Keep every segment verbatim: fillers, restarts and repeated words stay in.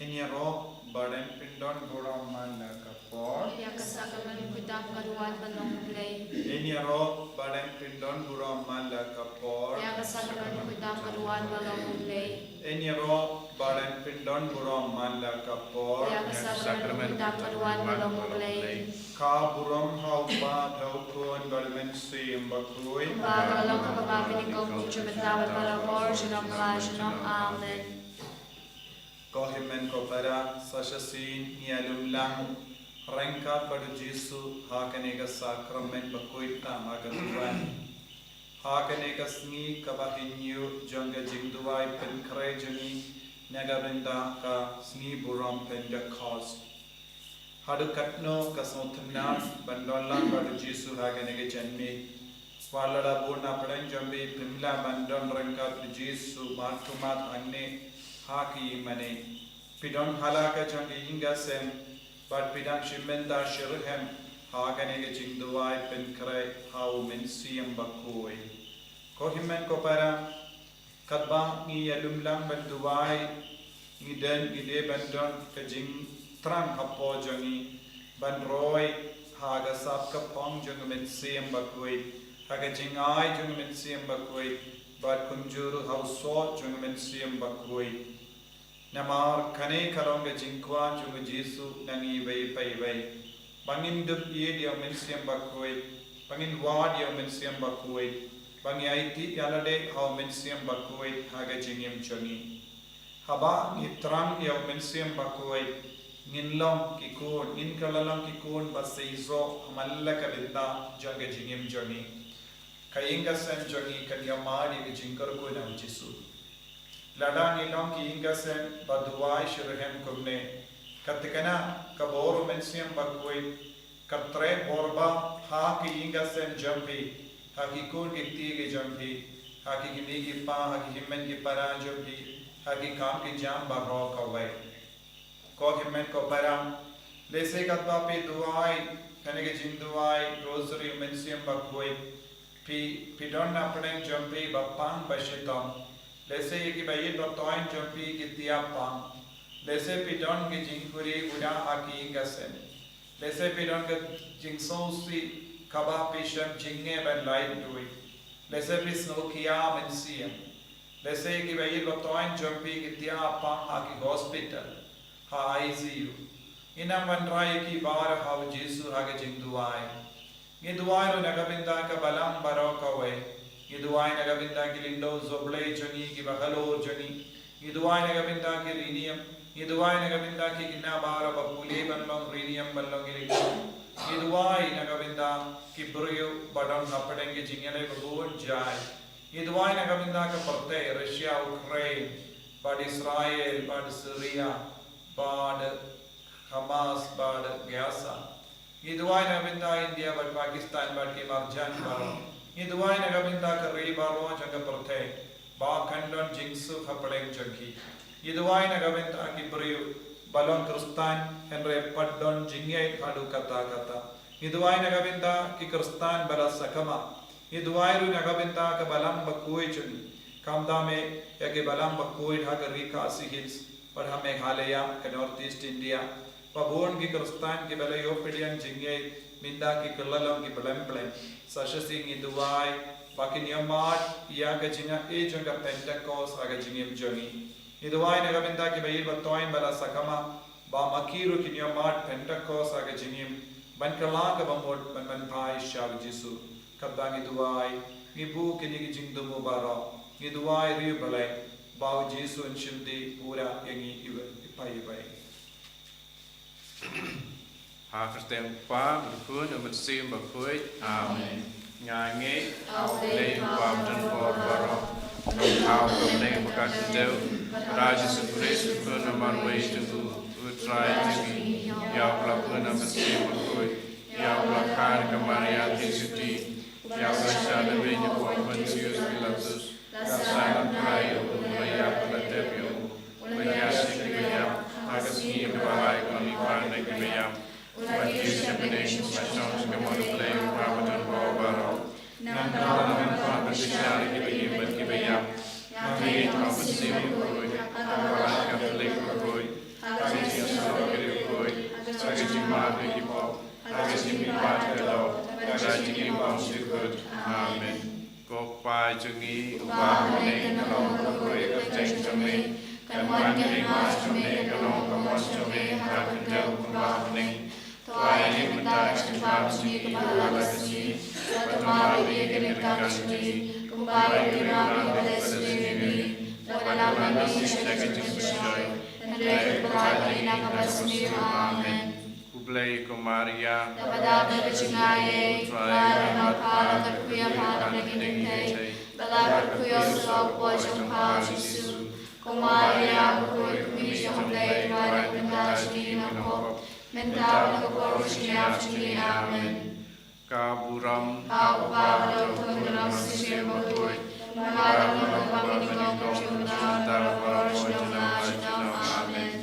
Ngin ïaroh ba dang pyndonkam burom man la ka por. Ïa ka sakramen u khuidam ka duwan ban long U Blei. Ngin ïaroh ba dang pyndonkam burom man la ka por. Ïa ka sakramen u khuidam ka duwan ban long U Blei. Ngin ïaroh ba dang pyndonkam burom man la ka por. Ïa ka sakramen u khuidam ka duwan ban long U Blei. Ka burom ha u Kpa, ha u Khun bad ha u Mynsiem Bakhuid. Kumba ka la long, kaba bha, kine ki kum jong bynta bad barabor, junom la junom. Amen. Ko hynmen ko para, sa shisien ngi ïalum lang ryngkat bad U Jisu ha kane ka sakramen bakhuid tam ha ka duwan. Ha kane ka sngi kaba hynñiew jong ka jingduwai pynkhreh jong ngi na ka bynta ka sngi burom Pentekost. Haduh katno ka sngewtynnat ban don lang bad U Jisu ha kane ka janmiet. Wat lada bun na pdeng jong phi phim lah ban don ryngkat U Jisu mat to mat hangne ha ki ïingmane, phi don ha la ka jong ka ïing ka sem bad phi dang shu mynta shu rhem ha kane ka jingduwai pynkhreh ha U Mynsiem Bakhuid. Ko hynmen ko para, katba ngi ïalum lang ban duwai, ngi don, ngi dei ban don ka jingthrang hapoh jong ngi ban roi ha ka sap ka phong jong U Mynsiem Bakhuid, ha ka jingai jong U Mynsiem Bakhuid, bad kumjuh ruh ha u soh jong U Mynsiem Bakhuid. Namar kane ka long ka jingkwah jong U Jisu na ngi iwei pa iwei, ba ngin dup ïeit ïa U Mynsiem Bakhuid, ba ngin wad ïa U Mynsiem Bakhuid, ba ngin aiti ïalade ha U Mynsiem Bakhuid ha ka jingim jong ngi. Haba ngi thrang ïa U Mynsiem Bakhuid, ngin long ki khun, ngin kylla long ki khun ba seisoh ha man la ka bynta jong ka jingim jong ngi. Ka ïing ka sem jong ngi kan ïa mad ïa ka jingkyrkhu na U Jisu. Lada ngi long ki ïing ka sem ba duwai shu rhem kumne, ka thikna ka bor U Mynsiem Bakhuid ka treh bor bha ha ki ïing ka sem jong phi, ha ki khun ki kti ki jong phi, ha ki kmie ki kpa, ha ki hynmen ki para jong phi, ha ki kam ki jam baroh kawei. Ko hynmen ko para, lehse katba phi duwai kane ka jingduwai Rosary U Mynsiem Bakhuid, phi, phi don na pdeng jong phi ba pang ba shitom. Lehse ïa kiba ïeit ba thoiñ jong phi ki tiap pang. Lehse phi don ki jingkhuslai uda ha ki ïing ka sem. Lehse phi don ka jingsngewsih kaba phi shym jingeh ban lait duh. Lehse phi sngew khia mynsiem. Lehse ïa kiba ïeit ba thoiñ jong phi ki tiap pang ha ki hospital, ha I C U. Ngin nang wanrah ïa ki baroh ha U Jisu ha ka jingduwai. Ngi duwai ruh na ka bynta ka balang baroh kawei. Ngi duwai na ka bynta ki lyngdoh jong U Blei jong ngi, kiba halor jong ngi. Ngi duwai na ka bynta ki riewniam. Ngi duwai na ka bynta ki khynnah baroh ba pule ban long riewniam, ban long ki lyngdoh. Ngi duwai na ka bynta ki briew ba don ha pdeng ki jingïaleh ba bun jait. Ngi duwai na ka bynta ka pyrthei, Russia, Ukraine, bad Israel, bad Syria, bad Hamas, bad Gaza. Ngi duwai na ka bynta India bad Pakistan bad ki marjan baroh. Ngi duwai na ka bynta ka ri baroh jong ka pyrthei ba kan don jingsuk ha pdeng jong ki. Ngi duwai na ka bynta ki briew ba long Khristan hynrei pat don jingïeit haduh katta katta. Ngi duwai na ka bynta ki Khristan ba la sakma. Ngi duwai ruh na ka bynta ka balang bakhuid jong ngi. Khamtam eh ïa ki balang bakhuid ha ka ri Khasi Hills bad ha Meghalaya, ka North East India. Ba bun ki Khristan kiba la ïoh pdiang jingïeit mynta ki kylla long ki blem blem. Sa shisien ngi duwai ba kin ïa mad ïa ka jingaiei jong ka Pentekost ha ka jingim jong ngi. Ngi duwai na ka bynta kiba ïeit ba thoiñ ba la sakma, ba ma ki ruh kin ïa mad Pentekost ha ka jingim, ban kylla kaba mut ban, ban phai sha U Jisu. Katba ngi duwai, ngi buh kine ki jingthmu baroh, ngi duwai ïa U Blei ba U Jisu un shim dih pura ïa ngi iwei pa iwei. Ha ka kyrteng U Kpa, bad U Khun, bad U Mynsiem Bakhuid. Amen. Nga ngeit ha U Blei U Kpa badonbor baroh, U Nongthaw kumne uba kordor, bad ha U Jisu Khrist U Khun marwei jong U, U Trai jong ngi, ïa uba la pun ha U Mynsiem Bakhuid, ïa uba la kha da ka Maria Theisotti, ïa uba la shah lehbeiñ hapoh Pontius Pilatus, la sah lam khlaiñ ïa U, la ïap, la tep ïa U, la ïaid sha kiba ïap, ha ka sngi kaba lai U la leit ban na kiba ïap. U la kiew sha bneng, u la shong sha ka mon U Blei Uba badonbor baroh. Nangta u la wan ban kyrshan ïa kiba im bad kiba ïap. Nga ngeit ha U Mynsiem Bakhuid, ha ka Balang Katholik bakhuid, ha ha ka jingïasyllok ka dei khuid, ha ka jingmap ïa ki pop, ha ka jingmihpat ka doh, ha ka jingim bymjukut. Amen. Ko Kpa jong ngi uba ha bneng, ka long ka kyrteng jong me, kan wan ka hima jong me, kan long ka mon jong me ha ka khyndew kumba ha bneng. To ai ïa ngi mynta ka jingpynbna jong ngi kaba ha la ka sngi, bad to map ïa ngi ïa ki ryngkang jong ngi, kumba ngi ïa ngi ruh ngi pynbna ïa ki, bad ym lam ïa ngi sha ka jingpynshoi, hynrei to pynlait ïa ngi na kaba sniew. Amen. Khublei ko Maria, kaba dap da ka jingaiei, U Trai u don bad pha, la kyrkhu ïa pha ha ki khynnah, bad la kyrkhu ïa u soh u kpoh jong pha u Jisu. Ko Maria bakhuid, Kmie jong U Blei, to ai ïa ngi mynta ka jingim jong ngi, mynta bad ha ka por ka jingïap jong ngi. Amen. Ka burom ha U Kpa bad ha U Khun bad ha U Mynsiem Bakhuid, kumba ha la ka lynnong, kumba ha ka nyngkong, kumjuh mynta bad barabor, junom la junom. Amen.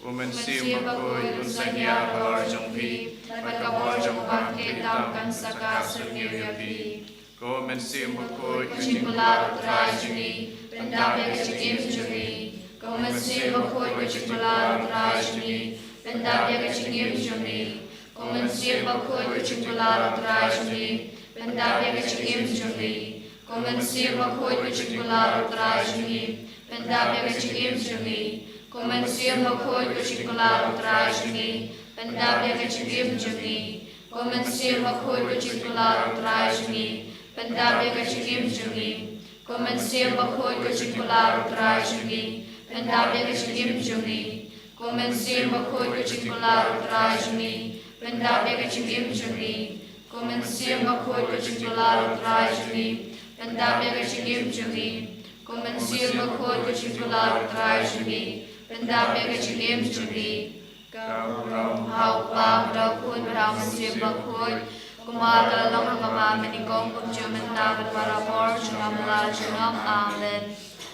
Ko Mynsiem Bakhuid un sa hiar halor jong phi, bad ka bor jong uba kheiñ tam kan sa kah syrngiew ïa phi. Ko Mynsiem Bakhuid, ko jingkular U Trai jong ngi, pyndap ïa ka jingim jong ngi. Ko Mynsiem Bakhuid, ko jingkular U Trai jong ngi, pyndap ïa ka jingim jong ngi. Ko Mynsiem Bakhuid, ko jingkular U Trai jong ngi, pyndap ïa ka jingim jong ngi. Ko Mynsiem Bakhuid, ko jingkular U Trai jong ngi, pyndap ïa ka jingim jong ngi. Ko Mynsiem Bakhuid, ko jingkular U Trai jong ngi, pyndap ïa ka jingim jong ngi. Ko Mynsiem Bakhuid, ko jingkular U Trai jong ngi, pyndap ïa ka jingim jong ngi. Ko Mynsiem Bakhuid, ko jingkular U Trai jong ngi, pyndap ïa ka jingim jong ngi. Ko Mynsiem Bakhuid, ko jingkular U Trai jong ngi, pyndap ïa ka jingim jong ngi. Ko Mynsiem Bakhuid, ko jingkular U Trai jong ngi, pyndap ïa ka jingim jong ngi. Ko Mynsiem Bakhuid, ko jingkular U Trai jong ngi, pyndap ïa ka jingim jong ngi. Ka burom ha U Kpa bad ha U Khun bad ha U Mynsiem Bakhuid, kumba ha la ka lynnong, kumba ha ka nyngkong, kumjuh mynta bad barabor, junom la junom. Amen.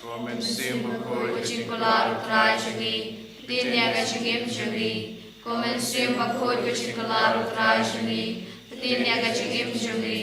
Ko Mynsiem Bakhuid, ko jingkular U Trai jong ngi, pyntin ïa ka jingim jong ngi. Ko Mynsiem Bakhuid, ko jingkular U Trai jong ngi, pyntin ïa ka jingim jong ngi.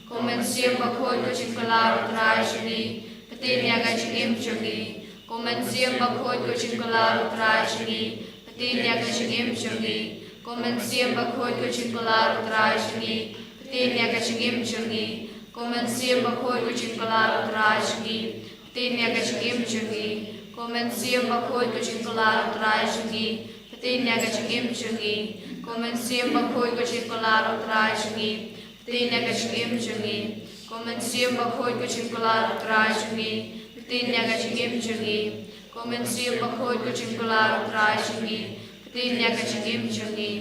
Ko Mynsiem Bakhuid, ko jingkular U Trai jong ngi, pyntin ïa ka jingim jong ngi. Ko Mynsiem Bakhuid, ko jingkular U Trai jong ngi, pyntin ïa ka jingim jong ngi. Ko Mynsiem Bakhuid, ko jingkular U Trai jong ngi, pyntin ïa ka jingim jong ngi. Ko Mynsiem Bakhuid, ko jingkular U Trai jong ngi, pyntin ïa ka jingim jong ngi. Ko Mynsiem Bakhuid, ko jingkular U Trai jong ngi, pyntin ïa ka jingim jong ngi. Ko Mynsiem Bakhuid, ko jingkular U Trai jong ngi, pyntin ïa ka jingim jong ngi. Ko Mynsiem Bakhuid, ko jingkular U Trai jong ngi, pyntin ïa ka jingim jong ngi. Ko Mynsiem Bakhuid, ko jingkular U Trai jong ngi, pyntin ïa ka jingim jong ngi.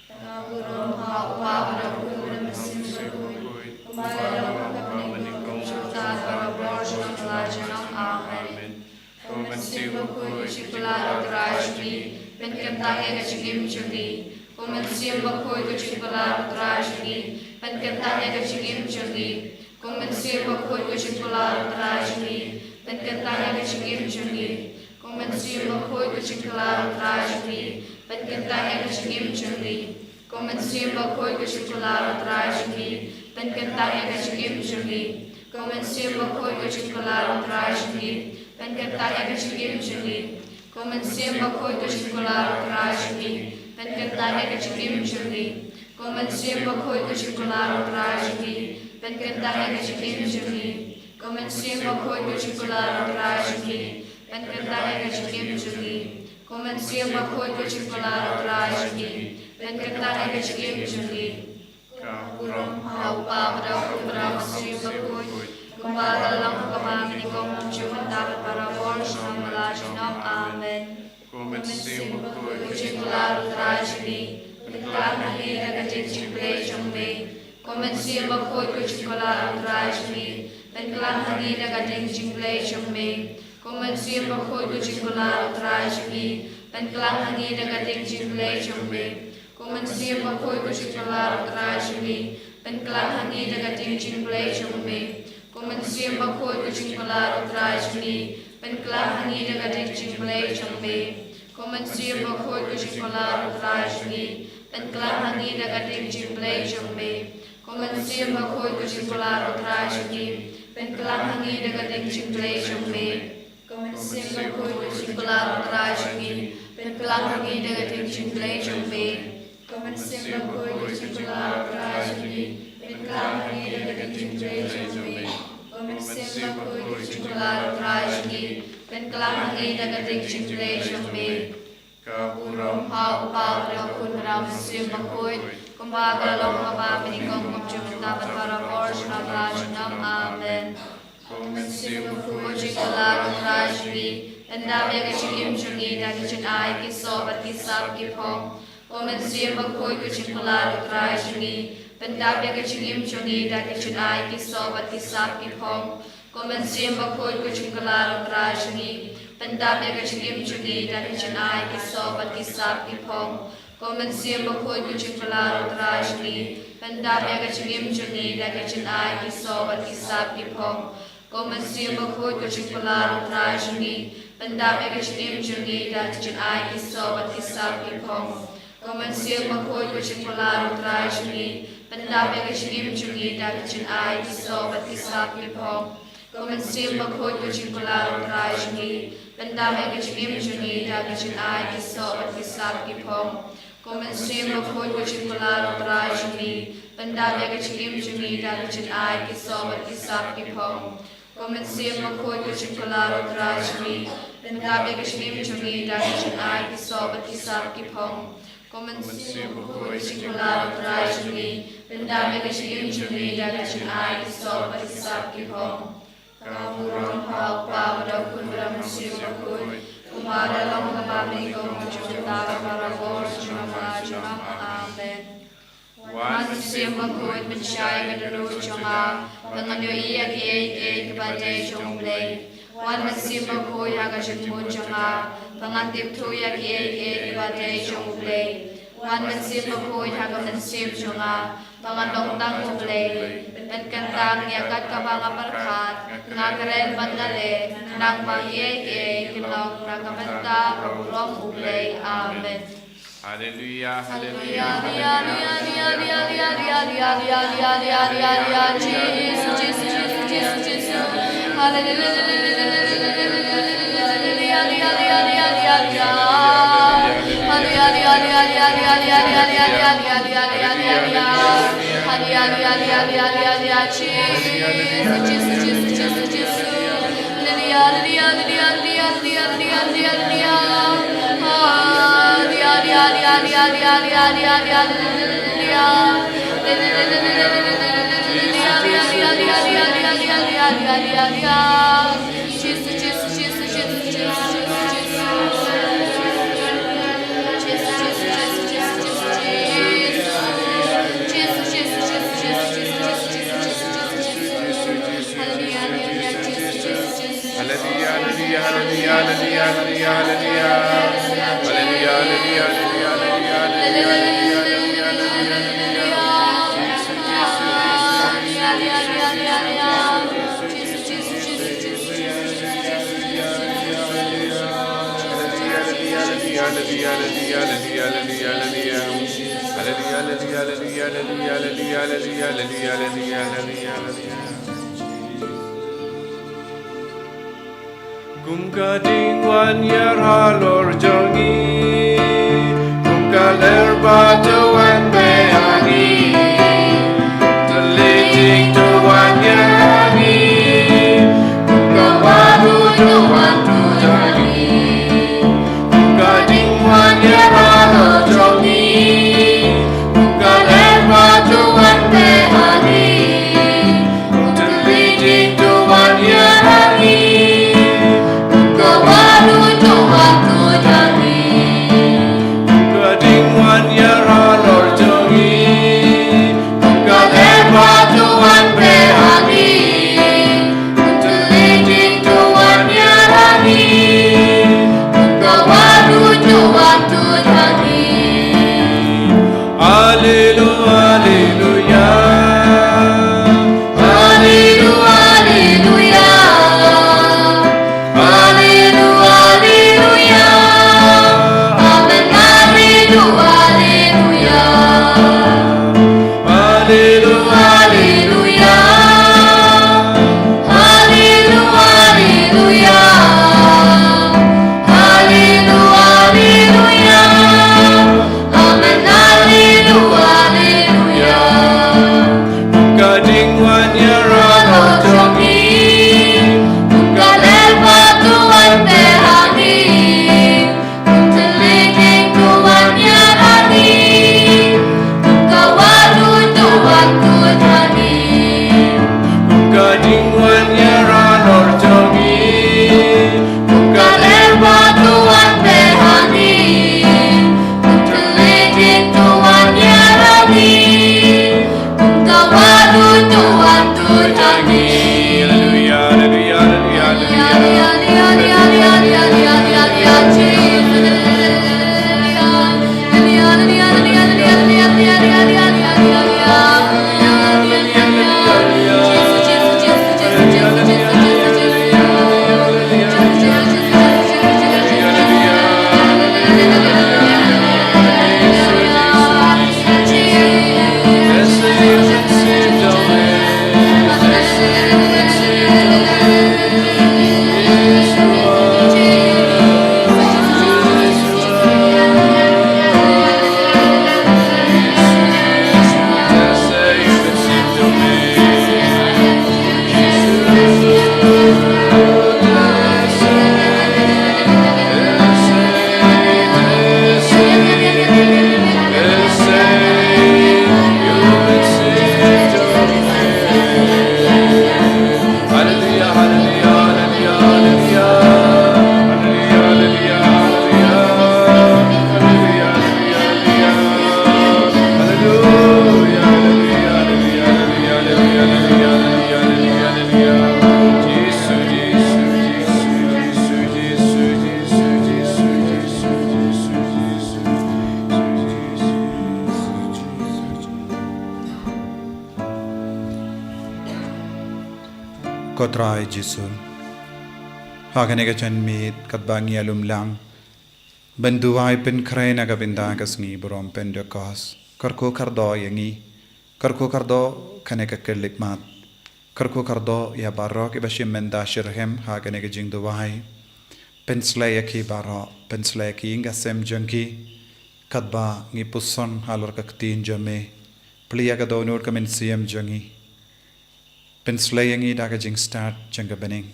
Ka burom ha U Kpa bad ha U Khun bad ha U Mynsiem Bakhuid, kumba ha la ka lynnong, kumba ha ka nyngkong, kumjuh mynta bad barabor, junom la junom. Amen. Ko Mynsiem Bakhuid, ko jingkular U Trai jong ngi, pynkynthah ïa ka jingim jong ngi. Ko Mynsiem Bakhuid, ko jingkular U Trai jong ngi, pynkynthah ïa ka jingim jong ngi. Ko Mynsiem Bakhuid, ko jingkular U Trai jong ngi, pynkynthah ïa ka jingim jong ngi. Ko Mynsiem Bakhuid, ko jingkular U Trai jong ngi, pynkynthah ïa ka jingim jong ngi. Ko Mynsiem Bakhuid, ko jingkular U Trai jong ngi, pynkynthah ïa ka jingim jong ngi. Ko Mynsiem Bakhuid, ko jingkular U Trai jong ngi, pynkynthah ïa ka jingim jong ngi. Ko Mynsiem Bakhuid, ko jingkular U Trai jong ngi, pynkynthah ïa ka jingim jong ngi. Ko Mynsiem Bakhuid, ko jingkular U Trai jong ngi, pynkynthah ïa ka jingim jong ngi. Ko Mynsiem Bakhuid, ko jingkular U Trai jong ngi, pynkynthah ïa ka jingim jong ngi. Ko Mynsiem Bakhuid, ko jingkular U Trai jong ngi, pynkynthah ïa ka jingim jong ngi. Ka burom ha U Kpa bad ha U Khun bad ha U Mynsiem Bakhuid, kumba ha la ka lynnong, kumba ha ka nyngkong, kumjuh mynta bad barabor, junom la junom. Amen. Ko Mynsiem Bakhuid, ko jingkular U Trai jong ngi, pynkhlaiñ ha ngi da ka ding jingpule jong me. Ko Mynsiem Bakhuid, ko jingkular U Trai jong ngi, pynkhlaiñ ha ngi da ka ding jingpule jong me. Ko Mynsiem Bakhuid, ko jingkular U Trai jong ngi, pynkhlaiñ ha ngi da ka ding jingpule jong me. Ko Mynsiem Bakhuid, ko jingkular U Trai jong ngi, pynkhlaiñ ha ngi da ka ding jingpule jong me. Ko Mynsiem Bakhuid, ko jingkular U Trai jong ngi, pynkhlaiñ ha ngi da ka ding jingpule jong me. Ko Mynsiem Bakhuid, ko jingkular U Trai jong ngi, pynkhlaiñ ha ngi da ka ding jingpule jong me. Ko Mynsiem Bakhuid, ko jingkular U Trai jong ngi, pynkhlaiñ ha ngi da ka ding jingpule jong me. Ko Mynsiem Bakhuid, ko jingkular U Trai jong ngi, Pynkhlaiñ ha ngi da ka ding jingblei jong me. Ko Mynsiem Bakhuid ko jingkular U Trai jong ngi, pynkhlaiñ ha ngi da ka ding jingblei jong me. Ko Mynsiem Bakhuid ko jingkular U Trai jong ngi, pynkhlaiñ ha ngi da ka ding jingblei jong me. Ka burom ha U Kpa, U Khun bad U Mynsiem Bakhuid, kumba ka la long kaba nyngkong, kumjuh, mynta bad barabor, junom la junom. Amen. Ko Mynsiem Bakhuid ko jingkular U Trai jong ngi, pyndap ïa ka jingim jong ngi da ka jingai ki soh bad ki sap ki phong. Ko Mynsiem Bakhuid ko jingkular U Trai jong ngi, pyndap ïa ka jingim jong ngi da ka jingai ki soh bad ki sap ki phong. Ko Mynsiem Bakhuid ko jingkular U Trai jong ngi, pyndap ïa ka jingim jong ngi da ka jingai ki soh bad ki sap ki phong. Ko Mynsiem Bakhuid ko jingkular U Trai jong ngi, pyndap ïa ka jingim jong ngi da ka jingai ki soh bad ki sap ki phong. Ko Mynsiem Bakhuid ko jingkular U Trai jong ngi, pyndap ïa ka jingim jong ngi da ka jingai ki soh bad ki sap ki phong. Ko Mynsiem Bakhuid ko jingkular U Trai jong ngi, pyndap ïa ka jingim jong ngi da ka jingai ki soh bad ki sap ki phong. Ko Mynsiem Bakhuid ko jingkular U Trai jong ngi, pyndap ïa ka jingim jong ngi da ka jingai ki soh bad ki sap ki phong. Ko Mynsiem Bakhuid ko jingkular U Trai jong ngi, pyndap ïa ka jingim jong ngi da ka jingai ki soh bad ki sap ki phong. Ko Mynsiem Bakhuid ko jingkular U Trai jong ngi, pyndap ïa ka jingim jong ngi da ka jingai ki soh bad ki sap ki phong. Ko Mynsiem Bakhuid ko jingkular U Trai jong ngi, pyndap ïa ka jingim jong ngi da ka jingai ki soh bad ki sap ki phong. Ka burom ha U Kpa bad U Khun bad U Mynsiem Bakhuid, kumba ka la long kaba nyngkong, kumjuh, mynta bad barabor, junom la junom. Amen. Wan Mynsiem Bakhuid, pynshai ïa ka dohnud jong nga, ba ngan ïohi ïa kiei kiei kiba dei jong U Blei. Wan Mynsiem Bakhuid ha ka jingmut jong nga, ba ngan tip thuh ïa kiei kiei kiba dei jong U Blei. Wan Mynsiem Bakhuid ha ka mynsiem jong nga, ba ngan long tang U Blei. Pynkyntang ïa kat kaba nga pyrkhat, nga kren bad nga leh, khnang ba kiei kiei kin long na ka bynta ka burom U Blei. Amen. Haleluia, haleluia, haleluia. Jisu, Jisu, Jisu, Jisu, Jisu. Haleluia, haleluia, haleluia, haleluia, haleluia, haleluia. Haleluia, haleluia, haleluia, haleluia, haleluia. Jisu, Jisu, Jisu, Jisu, Jisu. Haleluia, haleluia, haleluia, haleluia, haleluia. Haleluia, haleluia, haleluia, haleluia, haleluia, haleluia. Haleluia, haleluia, haleluia, haleluia. Kum ka ding wan ïar halor jong ngi, kum ka ler ba to wan beh ha ngi. Kum ka ding wan ïar halor jong ngi, kum ka ler ba to wan beh ha ngi. Kum ka ding wan ïar halor jong ngi, kum ka ler ba to wan beh ha ngi. Kum ka ding to wan ïar ha ngi, kum ka ler ba to wan beh ha ngi. Kum ka ding wan ïar halor jong Trai Jisu. Ha kane ka janmiet katba ngi ïalum lang ban duwai pynkhreh na ka bynta ka sngi burom Pentekost, kyrkhu kyrdoh ïa ngi, kyrkhu kyrdoh kane ka khyllipmat, kyrkhu kyrdoh ïa baroh kiba shim bynta shitrhem ha kane ka jingduwai. Pynshlei ïa ki baroh, pynshlei ïa ki ïing ka sem jong ki, katba ngi puson halor ka ktien jong me. Plie ïa ka dohnud ka mynsiem jong ngi. Pynshlei ïa ngi da ka jingstad jong ka bneng,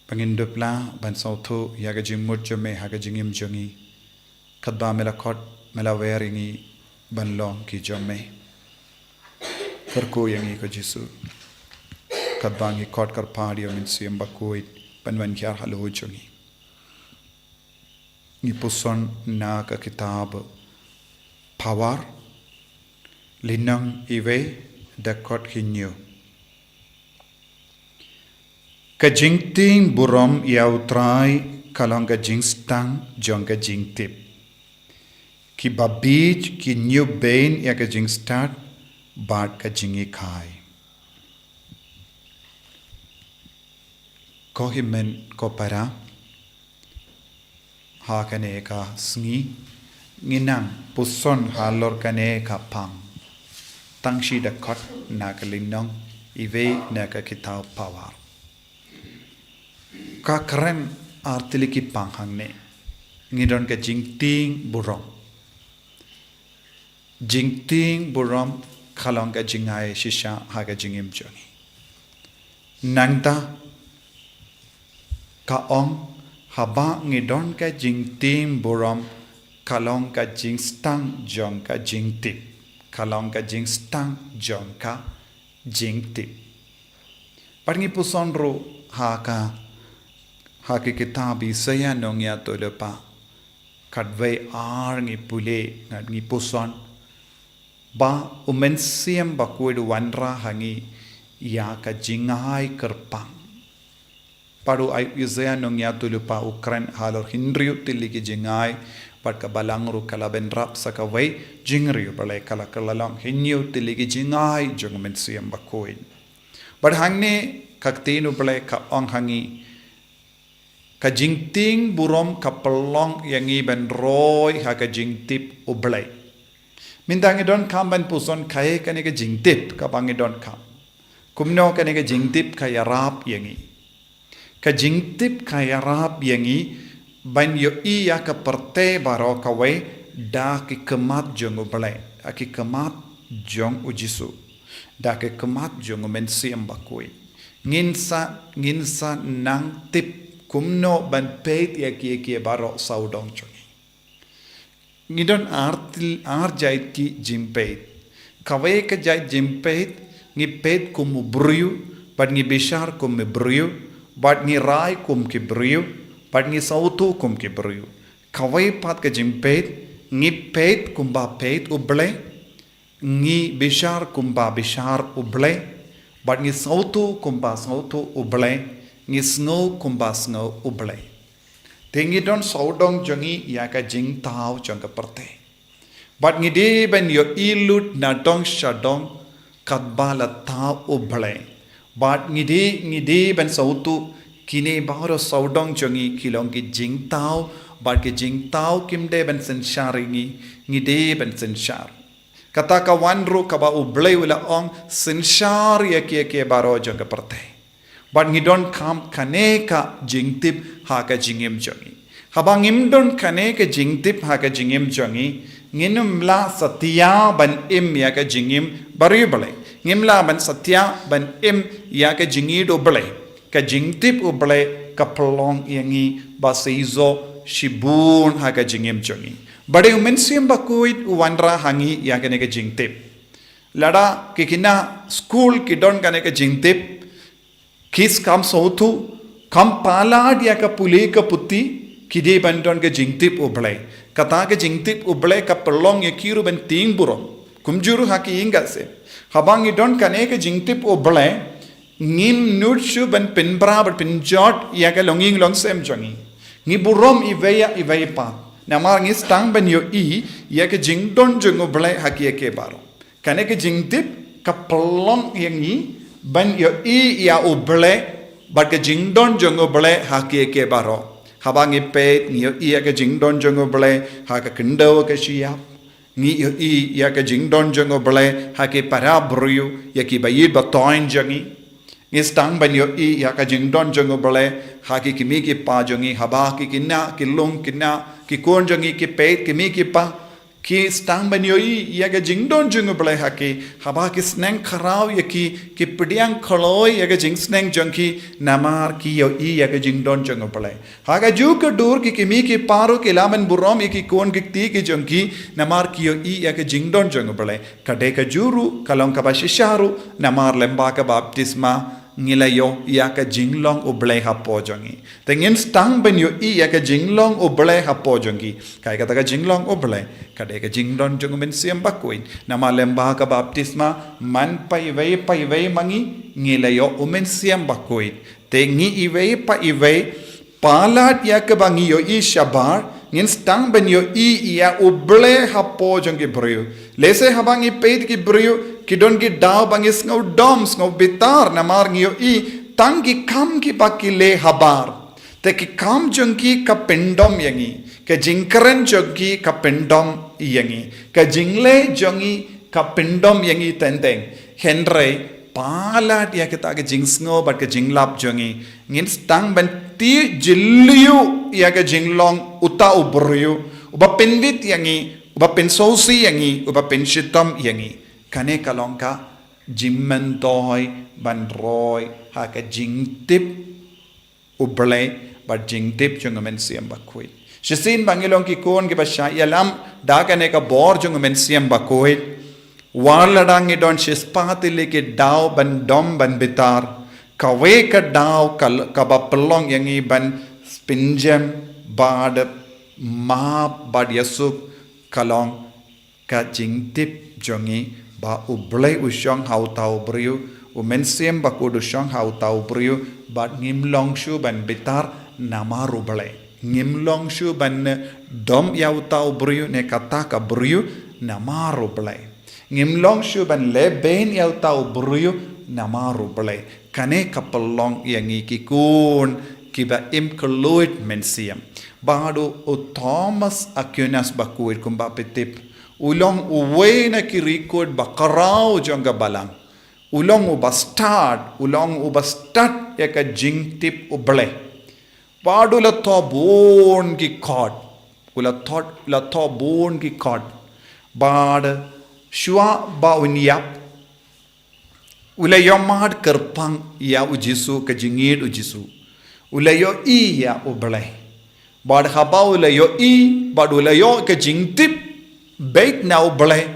ba ngin dup lah ban sngewthuh ïa ka jingmut jong me ha ka jingim jong ngi, katba me la khot, me la wer ïa ngi ban long ki jong me. Kyrkhu ïa ngi ko Jisu, katba ngi khot kyrpad ïa u Mynsiem Bakhuid ban wan hiar halor jong ngi. Ngi puson na ka kitab Pawar, lynnong iwei, dkhot hynñiew. Ka jingtieng burom ïa U Trai ka long ka jingstad jong ka jingtip. Kiba bieit ki ñiewbeiñ ïa ka jingstad bad ka jingïakhai. Ko hynmen ko para, ha kane ka sngi ngi nang puson halor kane ka pang. Tang shi dkhot na ka lynnong iwei na ka kitab Pawar. Ka kren ar tylli ki pang hangne. Ngi don ka jingtieng burom. Jingtieng burom ka long ka jingai shisha ha ka jingim jong ngi. Nangta ka ong, haba ngi don ka jingtieng burom ka long ka jingstad jong ka jingtip. Ka long ka jingstad jong ka jingtip. Bad ngi puson ruh ha ka, ha ka kitab Isaiah nongïathuhlypa. Khatwei ar ngi pule, ngat ngi puson ba u Mynsiem Bakhuid u wanrah ha ngi ïa ka jingai kyrpang. Bad u Isaiah nongïathuhlypa u kren halor hynriew tylli ki jingai, bad ka balang ruh ka la bynrap sa kawei jingriewblei, ka la kylla long hynñiew tylli ki jingai jong u Mynsiem Bakhuid. Bad hangne ka ktien U Blei ka ong ha ngi, ka jingtieng burom ka pynlong ïa ngi ban roi ha ka jingtip U Blei. Mynta ngi donkam ban puson kaei kane ka jingtip kaba ngi donkam. Kumno kane ka jingtip ka ïarap ïa ngi. Ka jingtip ka ïarap ïa ngi ban ïohi ïa ka pyrthei baroh kawei da ki khmat jong U Blei, da ki khmat jong U Jisu, da ki khmat jong U Mynsiem Bakhuid. Ngin sa, ngin sa nang tip kumno ban peit ïa kiei kiei baroh sawdong jong ngi. Ngi don ar tyl-, ar jait ki jingpeit. Kawei ka jait jingpeit, ngi peit kum u briew, bad ngi bishar kum u briew, bad ngi rai kum ki briew, bad ngi sawtu kum ki briew. Kawei pat ka jingpeit, ngi peit kumba peit U Blei, ngi bishar kumba bishar U Blei, bad ngi sawtu kumba sawtu U Blei, ngi sngew kumba sngew U Blei. Te ngi don sawdong jong ngi ïa ka jingthaw jong ka pyrthei. Bad ngi dei ban ïohi lut na dong sha dong katba la thaw U Blei. Bad ngi dei, ngi dei ban sawtu kine baroh sawdong jong ngi ki long ki jingthaw, bad ki jingthaw kim dei ban synshar ïa ngi, ngi dei ban synshar. Kata ka wan ruh kaba U Blei u la ong synshar ïa kiei kiei baroh jong ka pyrthei. Bad ngi donkam kane ka jingtip ha ka jingim jong ngi. Haba ngim don kane ka jingtip ha ka jingim jong ngi, ngin ym lah satia ban im ïa ka jingim bariewblei. Ngim lah ban satia ban im ïa ka jingïeit U Blei. Ka jingtip U Blei ka pynlong ïa ngi ba seisoh shibun ha ka jingim jong ngi. Bad U Mynsiem Bakhuid u wanrah ha ngi ïa kane ka jingtip. Lada ki khynnah skul ki don kane ka jingtip, ki skam sawtu, kam palat ïa ka pule ka puthi, ki dei ban don ka jingtip U Blei. Kata ka jingtip U Blei ka pynlong ïa ki ruh ban tieng burom. Kumjuh ruh ha ki ïing ka sem. Haba ngi don kane ka jingtip U Blei, ngim nud shuh ban pynbra bad pynjot ïa ka longïing longsem jong ngi. Ngi burom iwei ïa iwei pat. Namar ngi sdang ban ïohi ïa ka jingdon jong U Blei ha kiei kiei baroh. Kane ka jingtip ka pynlong ïa ngi ban ïohi ïa U Blei bad ka jingdon jong U Blei ha ki, ki baroh. Haba ngi peit, ngi ïohi ïa ka jingdon jong U Blei ha ka khyndew ka shyiap. Ngi ïohi ïa ka jingdon jong U Blei ha ki para briew, ïa ki ba ïeit ba thoiñ jong ngi. Ngi sdang ban ïohi ïa ka jingdon jong U Blei ha ki kmie ki kpa jong ngi, haba ki khynnah ki long khynnah, ki khun jong ngi ki peit, kmie ki kpa, ki sdang ban ïohi ïa ka jingdon jong U Blei ha ki, haba ki sneng khraw ïa ki, ki pdiang khlaiñ ïa ka jingsneng jong ki, namar ki ïohi ïa ka jingdon jong U Blei. Ha kajuh ka dur ki kmie ki kpa ruh ki lah ban burom ïa ki khun ki kti ki jong ki, namar ki ïohi ïa ka jingdon jong U Blei. Ka dei kajuh ruh, ka long kaba shisha ruh, namar lyngba ka baptisma, ngi la ïoh ïa ka jinglong U Blei hapoh jong ngi. Te ngin sdang ban ïohi ïa ka jinglong U Blei hapoh jong ngi. Kaei kata ka jinglong U Blei? Ka dei ka jingdon jong U Mynsiem Bakhuid. Namar lyngba ka baptisma, man paiwei paiwei ma ngi, ngi la ïoh U Mynsiem Bakhuid. Te ngi iwei pa iwei, palat ïa kaba ngi ïohi shabar, ngin sdang ban ïohi ïa U Blei hapoh jong ki briew. Lehse haba ngi peit ki briew, ki don ki daw ba ngi sngew dom, sngew bitar, namar ngi ïohi tang ki kam kiba ki leh habar. Te ki kam jong ki ka pyndom ïa ngi, ka jingkren jong ki ka pyndom ïa ngi, ka jingleh jong ngi ka pyndom ïa ngi teng teng. Hynrei palat ïa kita ka jingsngew bad ka jinglap jong ngi, ngin sdang ban tih jylliew ïa ka jinglong uta u briew uba pynbit ïa ngi, uba pynsngewsih ïa ngi, uba pynshitom ïa ngi. Kane ka long ka jingmyntoi ban roi ha ka jingtip U Blei bad jingtip jong U Mynsiem Bakhuid. Shisien ba ngi long ki khun kiba shah ïalam da kane ka bor jong U Mynsiem Bakhuid, wat lada ngi don shispah tylli ki daw ban dom ban bitar, kawei ka daw ka, kaba pynlong ïa ngi ban pynjem bad map bad ïasuk ka long ka jingtip jong ngi ba U Blei u shong ha uta u briew, U Mynsiem Bakhuid u shong ha uta u briew, bad ngim long shuh ban bitar namar U Blei. Ngim long shuh ban dom ïa uta u briew ne kata ka briew namar U Blei. Ngim long shuh ban lehbeiñ ïa uta u briew namar U Blei. Kane ka pynlong ïa ngi ki khun kiba im kylluid mynsiem. Bad u Thomas Aquinas Bakhuid kumba phi tip, u long uwei na ki riew khot ba khraw jong ka balang. U long uba stad, u long uba stad ïa ka jingtip U Blei. Bad u la thoh bun ki kot. U la thoh, la thoh bun ki kot. Bad shuwa ba un ïap, u la ïohmad kyrpang ïa U Jisu, ka jingïeit U Jisu. U la ïohi ïa U Blei. Bad haba u la ïohi, bad u la ïoh ka jingtip beit na U Blei,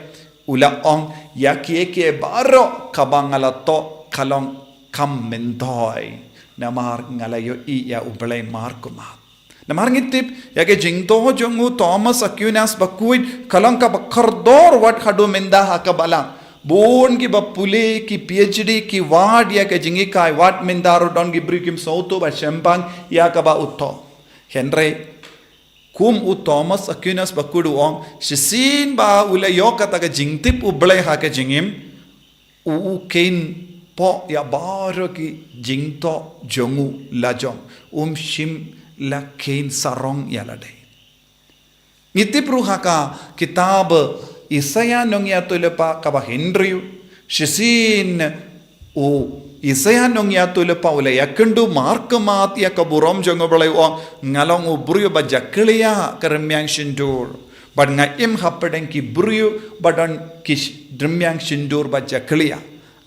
u la ong, ïa kiei kiei baroh kaba nga la thoh ka long kam myntoi. Namar nga la ïohi ïa U Blei markhmat. Namar ngi tip ïa ka jingthoh jong u Thomas Aquinas Bakhuid ka long kaba kordor wat haduh mynta ha ka balang. Bun kiba pule, ki PhD, ki wad ïa ka jinghikai, wat mynta ruh don ki briew kim sngewthuh ba shemphang ïa kaba u thoh. Hynrei kum u Thomas Aquinas Bakhuid u ong, shisien ba u la ïoh kata ka jingtip U Blei ha ka jingim, u, u kheiñ poh ïa baroh ki jingthoh jong u lajong. Um shym la kheiñ sarong ïa lade. Ngi tip ruh ha ka kitab Isaiah nongïathuhlypa kaba hynriew, shisien u Isaiah nongïathuhlypa u la ïakynduh markhmat ïa ka burom jong U Blei, u ong, nga long u briew ba jakhlia ka rmiang shyntur. Bad nga im hapdeng ki briew ba don ki sh-, rmiang shyntur ba jakhlia.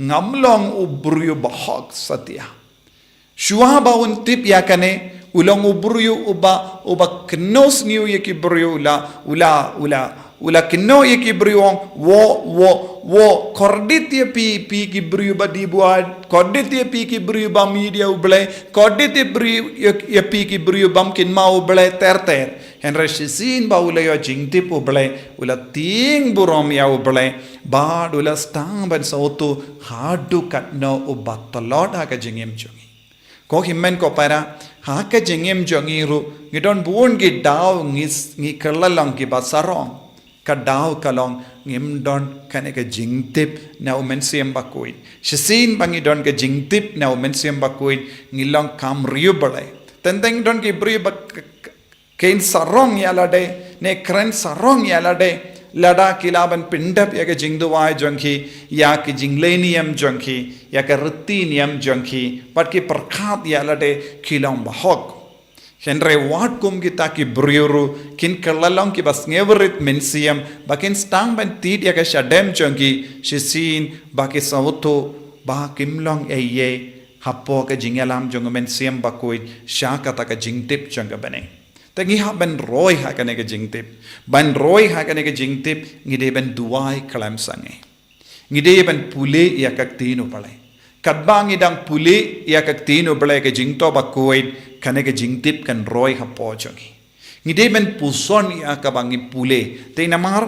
Ngam long u briew ba hok satia. Shuwa ba un tip ïa kane, u long u briew uba, uba kynnoh sniew ïa ki briew, u la, u la, u la, u la kynnoh ïa ki briew, u ong, wo, wo, wo, kordit ïa phi, phi ki briew ba dih buaid, kordit ïa phi ki briew bym ïeit ïa U Blei, kordit ïa briew, ïa, ïa phi ki briew bym kynmaw U Blei ter ter. Hynrei shisien ba u la ïoh jingtip U Blei, u la tieng burom ïa U Blei, bad u la sdang ban sngewthuh haduh katno uba tlot ha ka jingim jong ngi. Ko hynmen ko para, ha ka jingim jong ngi ruh, ngi don bun ki daw ngi s-, ngi kylla long kiba sarong. Ka daw ka long, ngim don kane ka jingtip na u Mynsiem Bakhuid. Shisien ba ngi don ka jingtip na u Mynsiem Bakhuid, ngi long kam riew balei. Teng teng don ki briew ba k-, k-, kren sarong ïa lade, ne kren sarong ïa lade, lada ki lah ban pyndep ïa ka jingduwai jong ki, ïa ka jingleh niam jong ki, ïa ka riti niam jong ki, bad ki pyrkhat ïa lade ki long bahok. Hynrei wat kum kita ki briew ruh, kin kylla long kiba sngewrit mynsiem, ba kin sdang ban tied ïa ka shadem jong ki, shisien ba ki sngewthuh ba kim long ei ei hapoh ka jingïalam jong u Mynsiem Bakhuid sha kata ka jingtip jong ka bneng. Te ngi hap ban roi ha kane ka jingtip. Ban roi ha kane ka jingtip, ngi dei ban duwai khlem sangeh. Ngi dei ban pule ïa ka ktien u Blei. Katba ngi dang pule ïa ka ktien u Blei, ka jingthoh bakhuid, kane ka jingtip kan roi hapoh jong ngi. Ngi dei ban puson ïa kaba ngi pule. Te namar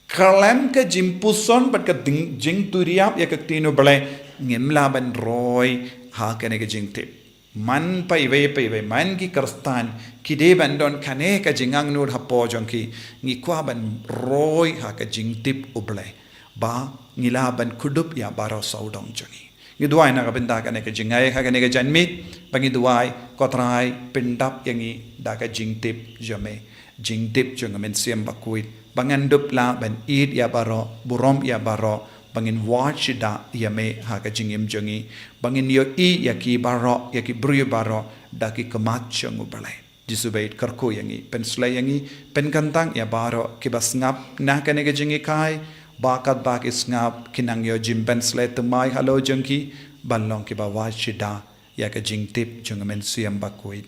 khlem ka jingpuson bad ka ding-, jingturiap ïa ka ktien u Blei, ngim lah ban roi ha kane ka jingtip. Man paiwei paiwei, man ki Khristan, ki dei ban don kane ka jingangnud hapoh jong ki, ngi kwah ban roi ha ka jingtip u Blei. Ba ngi lah ban kdup ïa baroh sawdong jong ngi. Ngi duwai na ka bynta kane ka jingai ha kane ka janmiet, ba ngi duwai, ko Trai pyndap ïa ngi da ka jingtip jong me, jingtip jong u Mynsiem Bakhuid. Ba ngan dup lah ban ïeit ïa baroh, burom ïa baroh, ba ngin wad shidah ïa me ha ka jingim jong ngi, ba ngin ïohi ïa ki baroh, ïa ki briew baroh, da ki khmat jong u Blei. Jisu bad kyrkhu ïa ngi, pynshlei ïa ngi, pynkyntang ïa baroh kiba sngap na kane ka jinghikai, ba katba ki sngap, kin nang ïoh jingpynshlei thymmai halor jong ki, ban long kiba wad shidah ïa ka jingtip jong u Mynsiem Bakhuid.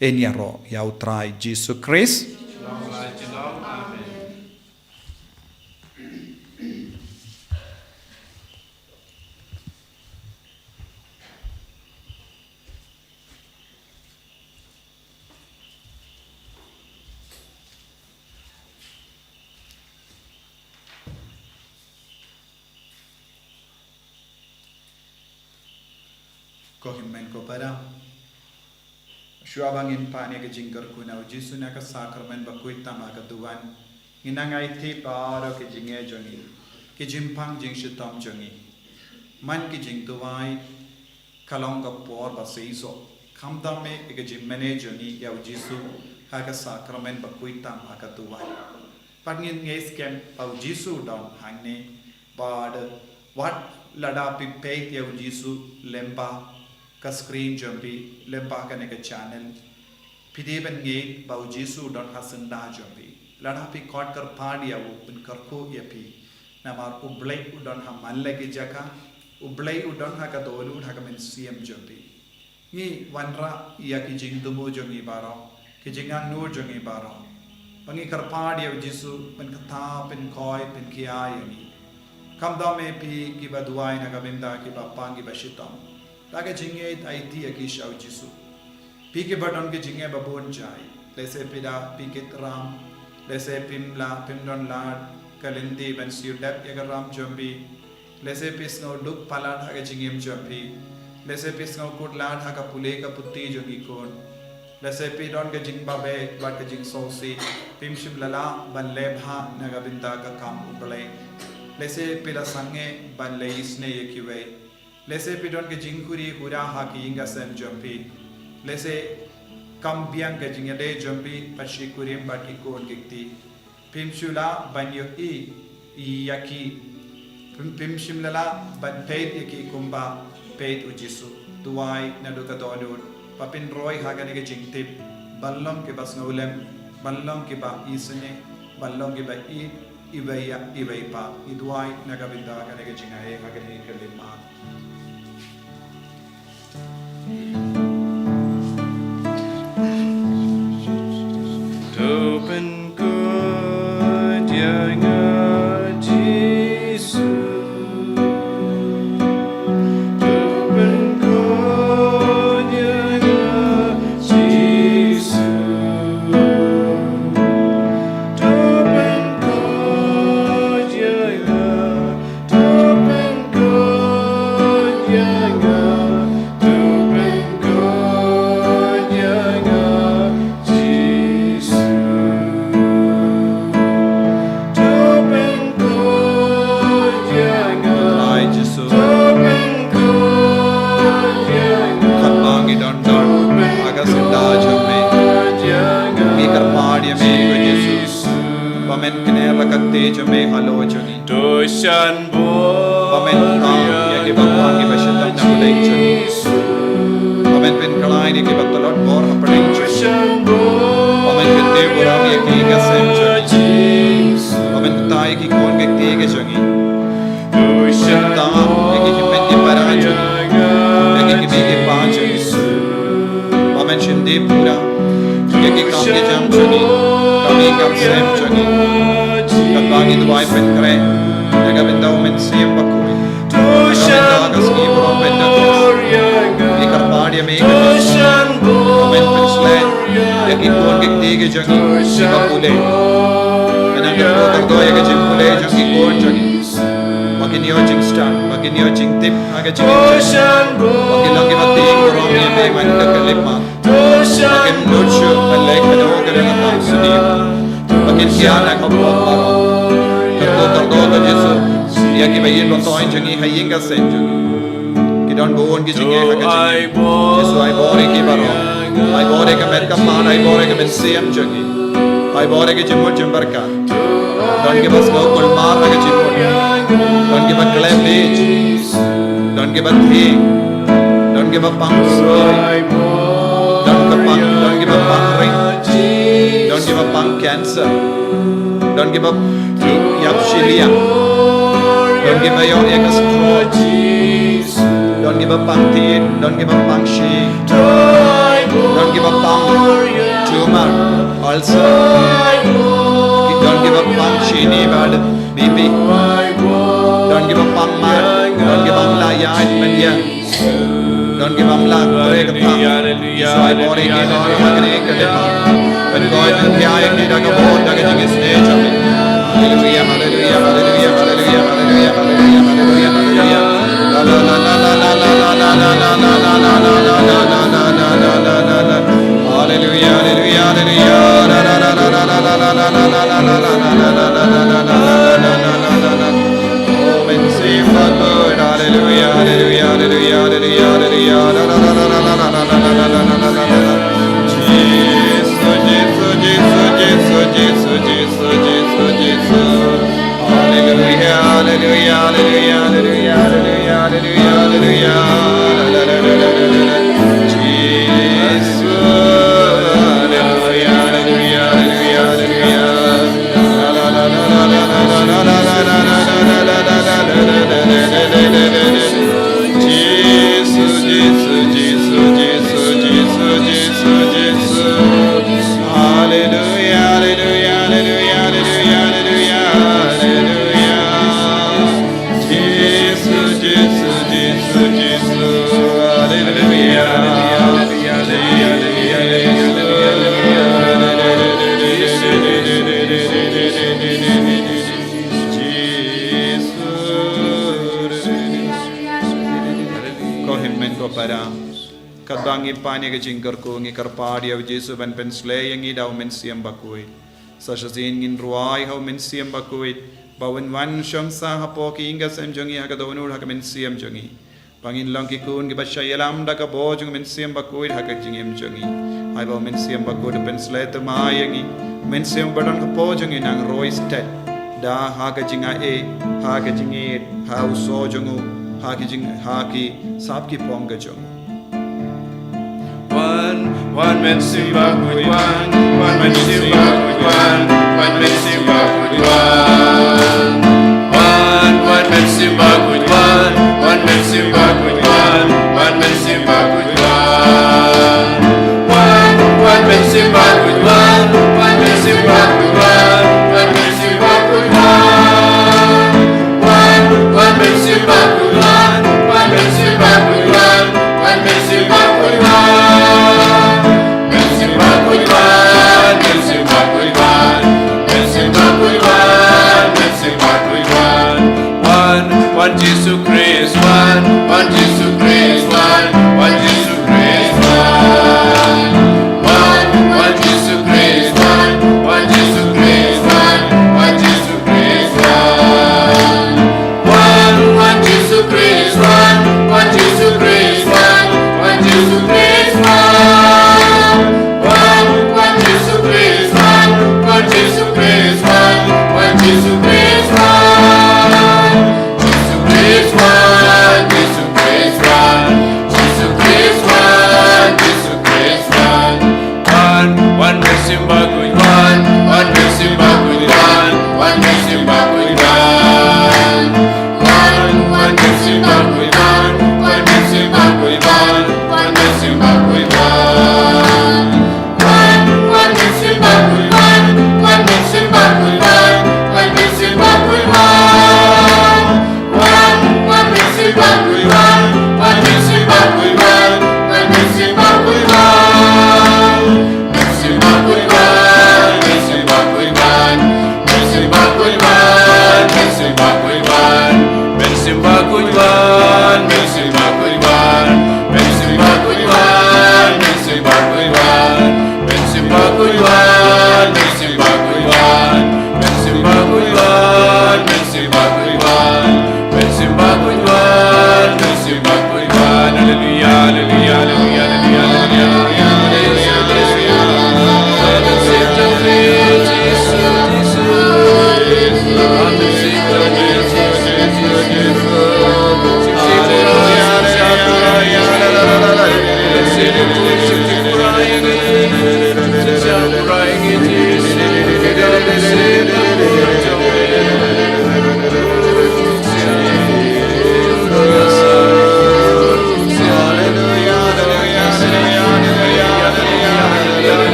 Yn ïaroh ïa u Trai Jisu Khrist. Ko hynmen ko para, shuwa ba ngin pan ïa ka jingkyrkhu na u Jisu na ka sakramen bakhuid tam ha ka duwan, ngin nang aiti baroh ki jingeh jong ngi, ki jingpang jingshitom jong ngi. Man ki jingduwai, ka long ka por ba shisha. Khamtam eh ïa ka jingmane jong ngi ïa u Jisu ha ka sakramen bakhuid tam ha ka duwan. Pat ngin ngeit skhem ba u Jisu u don hangne, bad wat lada phi peit ïa u Jisu lyngba ka screen jong phi, lyngba kane ka channel, phi dei ban ngeit ba u Jisu u don ha syndah jong phi. Lada phi khot kyrpad ïa u, un kyrkhu ïa phi. Namar u Blei u don ha man la ki jaka, u Blei u don ha ka dohnud ha ka mynsiem jong phi. Ngi wanrah ïa ki jingthmu jong ngi baroh, ki jingangnud jong ngi baroh. Ba ngi kyrpad ïa u Jisu, pynkhiah, pynkhoi, pynkhia ïa ngi. Khamtam eh phi kiba duwai na ka bynta kiba pang kiba shitom, da ka jingngeit aiti ïa ki sha u Jisu. Phi kiba don ki jingeh babun jai, lehse phi da phi kit ram, lehse phim lah, phim don lad ka lynti ban siew dep ïa ka ram jong phi, lehse phi sngew duk palat ha ka jingim jong phi, lehse phi sngew kut lad ha ka pule ka puthi jong ki khun, lehse phi don ka jingbabeh bad ka jingsngewsih, phim shym la lah ban leh bha na ka bynta ka kam u Blei, lehse phi la sangeh ban leh isynei ïa kiwei, lehse phi don ka jingkhuri khura ha ki ïing ka sem jong phi, lehse kam biang ka jingïadei jong phi bad shi kurim bad ki khun ki kti. Phim shu lah ban ïohi ïa ki. Phim, phim shym la lah ban peit ïa ki kumba peit u Jisu. Duwai naduh ka dohnud ba phin roi ha kane ka jingtip, ban long kiba sngewlem, ban long kiba isynei, ban long kiba ïeit iwei ïa iwei pat. Ngi duwai na ka bynta kane ka jingai ha kane ka khyllipmat. To pynkut ïa nga Jisu. To pynkut ïa nga Jisu. To pynkut ïa nga, to pynkut ïa nga, to pynkut Ïa me ko Jisu, ba men kner la ka ktien jong me halor jong ngi. To shan bor. Ba men thaw ïa kiba kwah kiba shitom na pdeng jong ngi. Ba men pynkhlaiñ ïa kiba tlot bor ha pdeng jong ngi. Ba men kyntiew burom ïa ki ïing ki sem jong ngi. Ba men kyntait ïa ki khun ki kti ki jong ngi. Tang ïa ki hynmen ki para jong ngi, ïa ki kmie ki kpa jong ngi. Ba men shim dei pura ïa ki kam ki jam jong ngi, kam ïing kam sem jong ngi. Katba ngi duwai pynkhreh ïa ka bynta U Mynsiem Bakhuid, ka bynta ka sngi burom Pentekost, ngi kyrpad ïa me ka jingim. Ba men pynsleh ïa ki khun ki kti ki jong ngi kiba pule. Kane ka kyrpad ïa ka jingpule jong ki khun jong ngi. Ba kin ïoh jingstad, ba kin ïoh jingtip ha ka jingim jong ngi. Ba kin long kiba tieng burom ïa me man ka khyllipmat. Ba kin nud shuh ban leh kano kano ka kam sniew. Ba kin kiar na ka pop baroh. Kyrkhu kyrdoh to Jisu ïa kiba ïeit ba thoh jong ngi ha ïing ka sem jong ngi. Ki don bun ki jingeh ha ka jingim. Jisu, ai bor ïa ki baroh. Ai bor ïa ka met ka phad, ai bor ïa ka mynsiem jong ngi. Ai bor ïa ka jingmut jingpyrkhat. Don kiba sngew kulmar ha ka jingmut. Don kiba khlem bit. Don kiba thieng. Don kiba pang soi. Don ka pang, don kiba pang ring. Don kiba pang cancer. Don kiba ïap shiliang. Don kiba ïoh ïa ka stroke. Don kiba pang thied, don kiba pang shi. Don kiba pang tumor, ulcer. Don kiba pang shini bad B P. Don kiba pang mar, don kiba la ïaid mynta. Don kiba mlak brek ka pang. Jisu, ai bor ïa ki baroh ha kane ka dei pang. Ban koi ban pia ïa ki da ka bor da ka jingisynei jong me. Haleluia, haleluia, haleluia, haleluia. Haleluia, haleluia, haleluia. Oh, Mynsiem Bakhuid. Haleluia, haleluia, haleluia, haleluia, haleluia. Jisu, Jisu, Jisu, Jisu. Haleluia, haleluia, haleluia. Jisu, haleluia, haleluia, haleluia, haleluia. Jisu, Jisu, Jisu. Haleluia, haleluia, haleluia. Jisu, Jisu, Jisu, Jisu. Haleluia. Ko hynmen ko para, katba ngi pan ïa ka jingkyrkhu, ngi kyrpad ïa U Jisu ban pynsleh ïa ngi da U Mynsiem Bakhuid. Sa shisien ngin rwai ha U Mynsiem Bakhuid ba un wan shong sah hapoh ki ïing ki sem jong ngi, ha ka dohnud ha ka mynsiem jong ngi. Ba ngin long ki khun kiba shah ïalam da ka bor jong U Mynsiem Bakhuid ha ka jingim jong ngi. Ai ba U Mynsiem Bakhuid un pynsleh thymmai ïa ngi. Mynsiem ba don hapoh jong ngi nang roi stet da ha ka jingaiei, ha ka jingïeit, ha u soh jong u, ha ki jing, ha ki sap ki phong ka jong u. Wan, wan Mynsiem Bakhuid wan, wan Mynsiem Bakhuid wan, wan Mynsiem Bakhuid wan. Wan, wan Mynsiem Bakhuid wan, wan Mynsiem Bakhuid wan, wan Mynsiem Bakhuid wan. Wan, wan Mynsiem Bakhuid wan, wan Mynsiem Bakhuid wan, wan Mynsiem Bakhuid wan. Wan, wan Mynsiem Bakhuid wan, wan Mynsiem Bakhuid wan, wan Mynsiem Bakhuid wan. Mynsiem Bakhuid wan, Mynsiem Bakhuid wan, Mynsiem Bakhuid wan.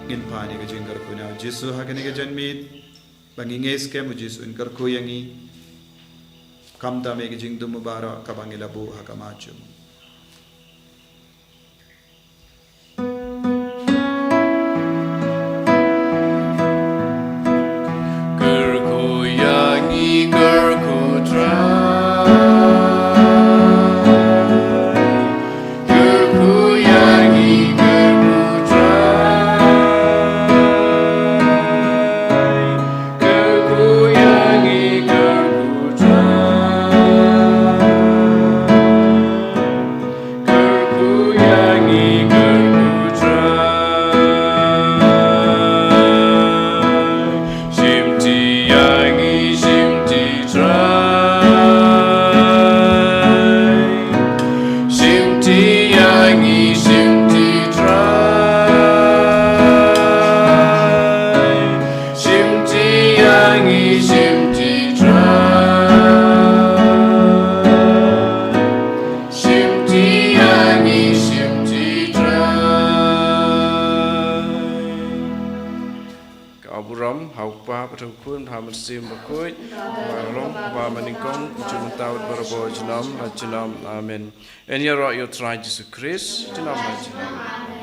Ngin pan ïa ka jingkyrkhu na Jisu ha kane ka janmiet. Ba ngi ngeit skhem u Jisu un kyrkhu ïa ngi. Khamtam ïa ka jingdum baroh kaba ngi la buh ha ka maw jong u. Kyrkhu ïa ngi, kyrkhu Trai. Kyrkhu ïa ngi, kyrkhu Trai. Kyrkhu ïa ngi, kyrkhu Trai. Kyrkhu ïa ngi, kyrkhu Trai. Shimti ïa ngi, shimti Trai. Shimti ïa ngi, shimti Trai. Shimti ïa ngi, shimti Trai. Shimti ïa ngi, shimti Trai. Ka burom ha u Kpa bad ha u Khun bad ha u Mynsiem Bakhuid. Ba long ba ma nyngkong, jong mynta bad barabor, junom la junom. Amen. Yn ïaroh ïa u Trai Jisu Khrist, junom la junom.